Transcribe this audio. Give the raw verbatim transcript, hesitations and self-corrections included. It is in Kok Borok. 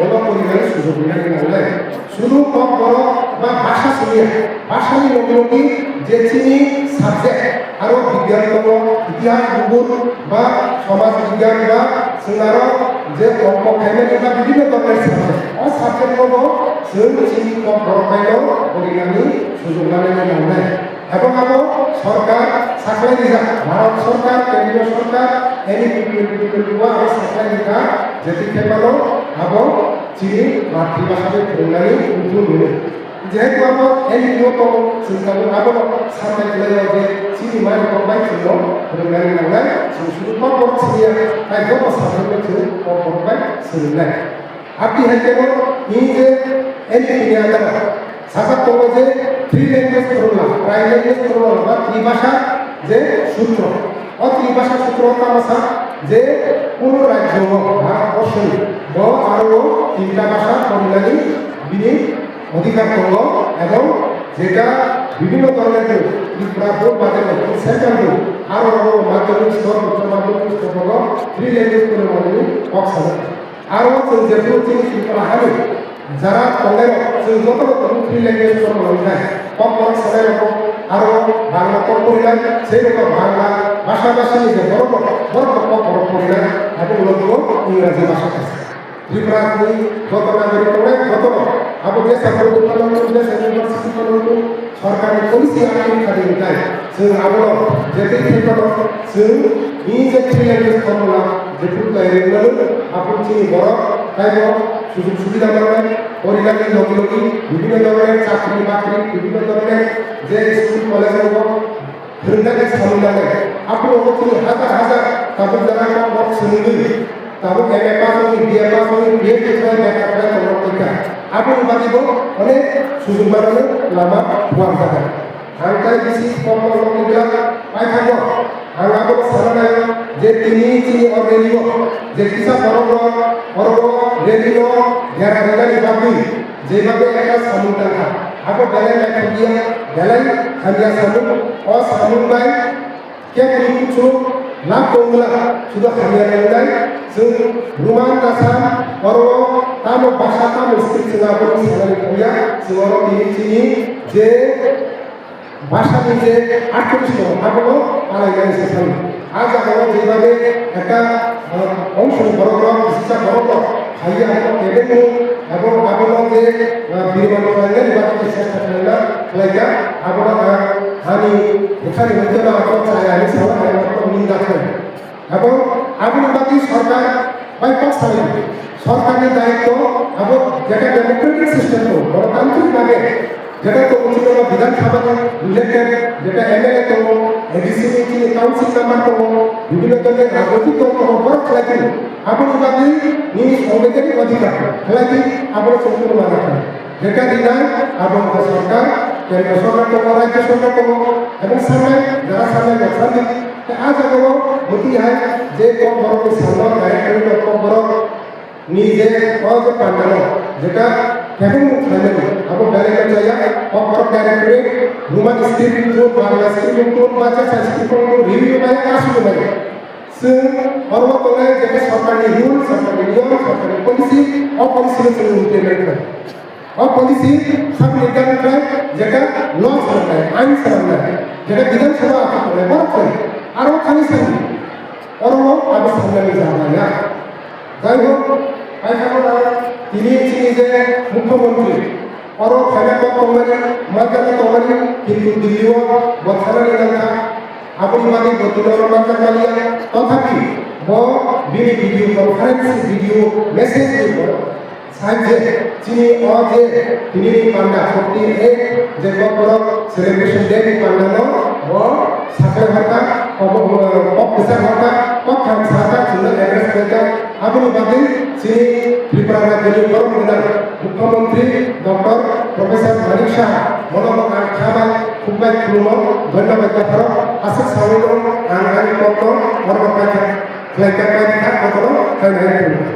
Bono porinani sujok rinani nangnai. Sudu Kokborok ba basa siniya, basani logi logi je chini subject, aro bigyan tongo, itihas bubun ba somaj bigyan ba chwng aro je ongkho khaimani ba bibhinno dhoroner subject. O subject rogo chwng chini Kokborok baino porinani sujok lanani nangnai. Ebong abo sorkar saklai rijak, Bharat sorkar, kendriyo sorkar, N E P twenty twenty-one abo saklai rijak, jeti khe phano abo chini matri bhasha bai phwrwngnani utul hino. Jehetu abo N E P o tongo, chwng tabuk abono sambai khlaio je chini mani kok bai chwngno phwrwngnani nangnai, chwng sudu Kokborok siniya, tai joto subject no chwng Kokborok bai swrwngnai. Aboni hai khe bo nini je N E P ni under o sajak tongo je three language formula, prime language formula ba tribhasha je sutro. O tribhasha sutro tamo sa je kuno rajyo o Bharat borso ni bo aro tinta bhasha porinani bini odhikar tongo ebong jeta bibhinno dhoroner bo Tripura board bade bo central bo aro aro madhyamik stor, uccho madhyamik stor bo three language formula ni kok sajak. Aro chwng jephuru chini Tripura hani jara tongnai rok, chwng joto no tabuk three language form rok wngnai. Kokborok sanai rok aro Bangla kok porinai, sei rok Bangla bhasha bhasini je borok rok, borok rok Kokborok porinai, abo ulo tongo Ingraji bhasha kaisa. Tripura ni joto nagorik tongnai joto rok, abo jesa board phano wng tong, jesa university phano wng tong, sorkarni policy akhai kha di hwnkhe, chwng abono je tei khe phano chwng nini je three language formula jephuru tayari wngmano, aphuru chini borok taibo sujog subida mangnai, porinani logi logi bibhinno dhoroner chakri bakri, bibhinno dhoroner je school college rogo phwrwngnani samung nangnai. Aphuru obo chini hajar hajar tabuk jora kok borok swrwngwi, tabuk M A pass wngwi, B A pass wngwi, P H D khlai bekar khlai tongma tongkha. Aboni bagwibo onek sujog manani lama buar jaga. Ang tai bisi kokborok ni belai paithago. Ang abo sana naio je tini chini o rally o je kisa borok rok oro rally no gera rinani bagwi je bagwi ekta samung tangkha, abo belai naithok ya, belai hamya samung. O samung bai keboni kuchuk lab tongmwla sudo hamya nangnai. Chwng Roman Kasa oro tamo bhasha tamo script chwng abo sanani thangya, chwng oro tini chini je bhasha ni je artist tongo, abono palainani se thangwi. A jagao jebabe ekta, ah, ongshong borok rok, kisa borok rok phaiwi abono kebengmung, abo-, abono je, ah, biriman khlainani bagwi chesta khlaina, khlaikha, abono ang ani bwkhani hoiteno abo chaya hinwi saui ang abono ninda khlai. Abo aboni bagwi sorkar bai kok salai di. Sorkarni daitto abo jeta democratic system tongo, gonotantrik bhabe jeta tongo chini Bidhan Sabha ni elected jeta M L A tongo, A D C ni chini council member tongo, bibhinno dholni rajnoitik dol tongo, borok khlai di. Aboni bagwi nini sanbidhanik adhikar khlai di, abono chwng kunu mana khlai. Jeta rinai abo wngkha sorkar, kendro sorkar tongo, rajyo sorkar tongo, ebong sanai, jara sanai rok sanai. Tei a jagao bwtwi hai je kokborok ni salo direct khe kokborok ni je o je pandano jeta kebengmung khlaimani abo belai no chaya, kokborok direct khe Roman script wngtong, Bangla script wngtong, ba jesa script wngtong, review maya, aswk maya. Chwng oro tongnai jeta sorkarni rule, sorkarni niyom, sorkarni policy, o policy no chwng implement khlai. O policy sabni gana khlai jeta law sanai, ain sanai, jeta Bidhan Sabha akhai tongnai borok khlai. Aro thani sani, oro abo sanani jaga ya. Jai hok, paithakgo tini chini je Mukhyamantri, oro phaina kok tongmani, manjak tongmani, kintu Delhi o bo thanani nangkha. Aboni bagwi bo tini oro manjak maliya, tothapi bo bini video conference, video message ni bo Sai je, chini o je, tini ni panda forty eight je kokborok celebration day ni panda no, bo saklai horka, kok, kok kwchar horka, kok khamsa horka, chwngno address khlaikha. Aboni bagwi chini Tripura rajyoni borom gwnang Mukhyamantri Doctor Professor Manik Saha, bono bo ang kha bai, khuk bai khulumo, dhonnobad japharo, aswk saui no ang ani kokno borok bai kha, khlaikha, bai kha, kokno khlainai khulumo.